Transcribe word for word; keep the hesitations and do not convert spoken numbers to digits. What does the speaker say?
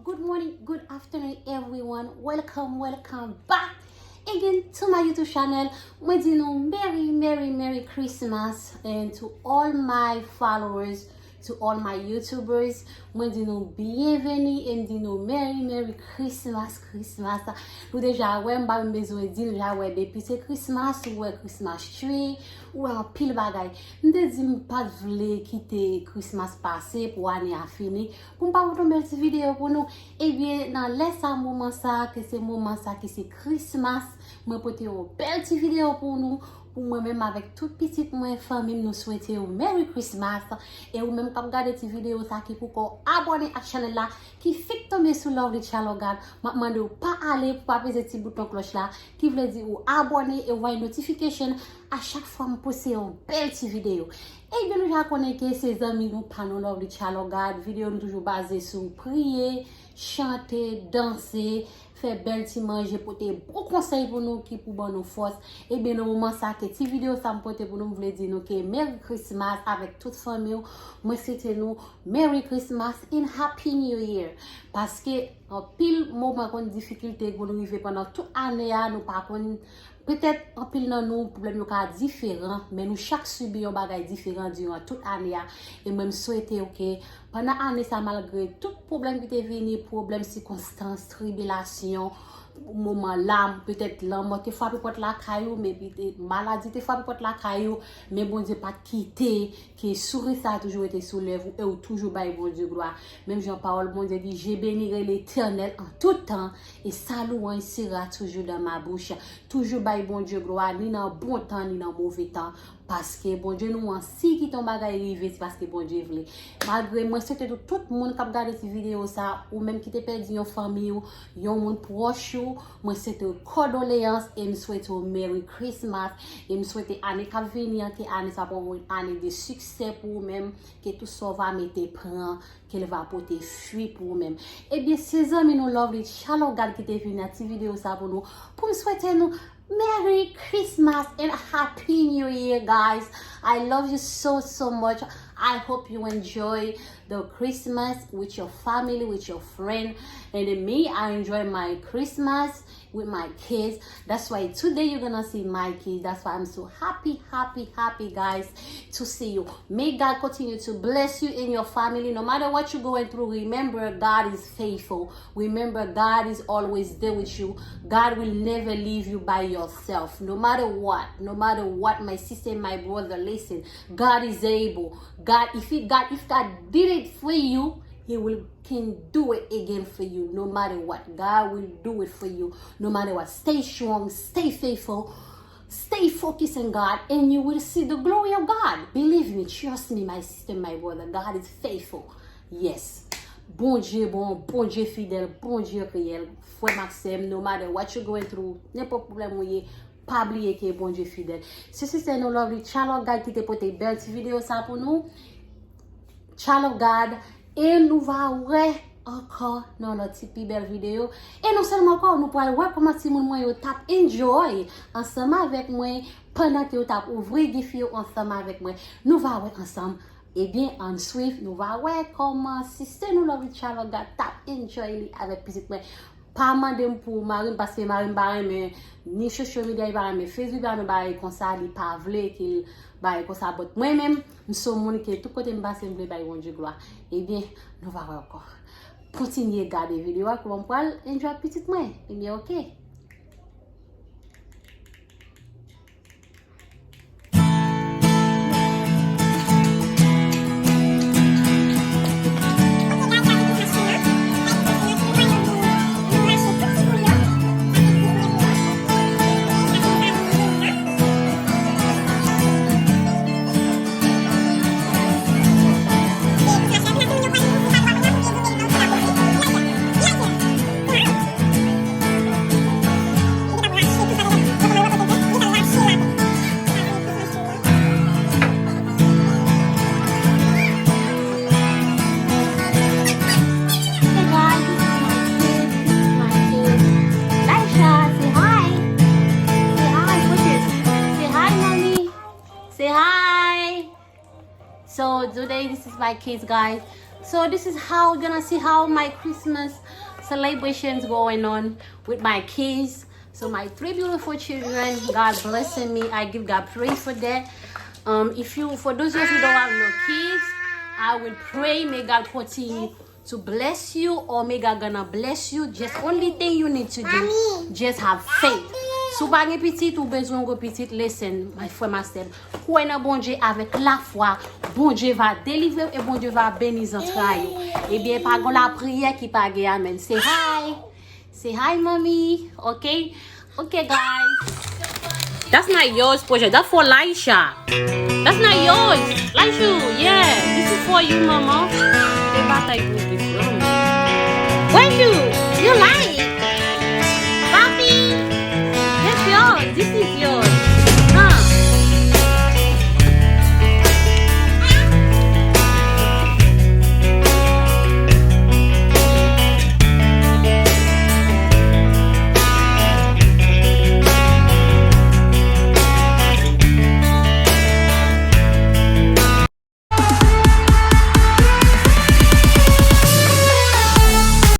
Good morning, good afternoon, everyone. Welcome, welcome back again to my YouTube channel. Mwen di nou Merry, Merry, Merry Christmas and to all my followers, to all my YouTubers. Mwen di nou byenveni e m di nou Merry, Merry Christmas, Christmas. Nou deja wè, m pa menm bezwen di, nou deja wè depi se Christmas, ou wè Christmas tree, ou wè anpil bagay. M te di m pa t vle kite Christmas pase pou ane a fini, pou m pa pote yon bèl ti videyo pou nou. Ebyen, nan lè sa, moman sa, ke se moman sa ki se Christmas, mwen pote yon bèl ti videyo pou nou, pou mwen menm avèk tout pitit mwen, fanmi m, nou swete yo Merry Christmas. E ou menm k ap gade ti videyo sa ki poko abòne ak chanèl la, ki fèk tonbe sou Lovely Chalogad, m ap mande w pa ale pou pa peze ti bouton klòch la, ki vle di ou abòne e ou voye notification a chak fwa m poste yon bèl ti videyo. Ebyen, nou ja konnen ke se zanmi nou pa nou Lovely Chalogad. Videyo nou toujou baze sou priye, chante, danse, fè bèl ti manje, pote bon konsèy pou nou ki pou ban nou fòs. Ebyen, nan moman sa ke ti videyo sa m pote pou nou, m vle di nou ke Merry Christmas avèk tout fanmi w. Mwen swete nou Merry Christmas and Happy New Year. Paske anpil moman konn difikilte konn rive pandan tout ane a, nou pa konn, petèt anpil nan nou, pwoblèm yo ka diferan, men nou chak sibi yon bagay diferan diran tout ane a. E mwen, m swete w ke pandan ane sa, malgre tout pwoblèm ki te vini, pwoblèm sikonstans, tribilasyon, moman la, petèt lanmò te frape pòt lakay ou, men pete-, maladi te frape pòt lakay ou, men Bondye pa t kite ke souri sa a toujou rete sou lèv ou e ou toujou bay Bondye glwa. Menm jan pawòl Bondye di, Je bénirai l'Éternel en tout temps et sa louange sera toujours dans ma bouche. Toujou bay Bondye glwa, ni nan bon tan, ni nan move tan. Paske Bondye nou an, si kite yon bagay rive, se paske Bondye vle. Malgre mwen swete tout, tout moun k ap gade ti videyo sa, ou menm ki te pèdi yon fanmi w, yon moun pwòch ou, mwen swete w kondoleyans e m swete w Merry Christmas. E m swete ane k ap vini an, ke ane sa pou yon ane de siksè pou ou menm, ke tout sa w va mete pran, ke l va pote fwi pou ou menm. Ebyen, se zanmi nou Lovely Chalogad ki te vini ak ti videyo sa pou nou, pou m swete nou Merry Christmas and Happy New Year, guys. I love you so, so much. I hope you enjoy the Christmas with your family, with your friend. And me, I enjoy my Christmas with my kids. That's why today you're gonna see my kids. That's why I'm so happy, happy, happy, guys, to see you. May God continue to bless you and your family. No matter what you're going through, remember God is faithful. Remember, God is always there with you. God will never leave you by yourself. No matter what, no matter what, my sister and my brother, listen. God is able. God, if he, God, if God did it for you, he will can do it again for you. No matter what, God will do it for you. No matter what, stay strong, stay faithful. Stay focused in God and you will see the glory of God. Believe me, trust me, my sister, my brother. God is faithful. Yes. Bondye bon, Bondye fidèl, Bondye reyèl. Frè m ak sè m, no matter what you going through, nenpòt pwoblèm ou ye, pa bliye ke Bondye fidèl. Se sistè nou Lovely Chalogad ki te pote bèl ti videyo sa pou nou. Chalogad, e nou va wè ankò nan lòt ti pi bèl videyo. E non sèlman ankò, nou pral wè kòman timoun mwen yo t ap enjoy ansanm avèk mwen pandan ke yo t ap ouvri gif yo ansanm avèk mwen. Nou va wè ansanm. Ebyen, ann swiv, nou va wè kòman sistè nou Lovely Chalogad t ap enjoy li avèk pitit mwen. Pa mande m pou mari m, paske mari m pa renmen ni social media, li pa renmen Facebook, li pa renmen bagay konsa, li pa vle ke l bagay konsa. But mwen menm, m se yon moun ke tout kote m pase, m vle bay Bondye glwa. Ebyen, nou va wè ankò. Kontinye gade videyo a, kòman m pral enjoy pitit mwen. Ebyen, oke. Hey guys, this is my kid. This is my kid. Laisha, say hi. Say hi, Bridget. Say hi, mommy. Say hi. So today, this is my kids, guys. So this is how we're gonna see how my Christmas celebrations going on with my kids. So my three beautiful children, God blessing me. I give God praise for that. Um, if you, for those of you who don't have no kids, I will pray may God continue to bless you, or may God gonna bless you. Just only thing you need to do, just have faith. Si w pa gen pitit, ou bezwen yon pitit, listen, my friend, my sister. Kwè nan Bondye avèk lafwa, Bondye va delivre w e Bondye va beni zantray ou. Ebyen, pa gen lapriyè ki pa gen amèn. Say hi. Say hi, mommy. Okay? Okay, guys. That's not yours, Portia. That's for Laisha. That's not yours. Laisha, yeah. This is for you, mama. Te batay pou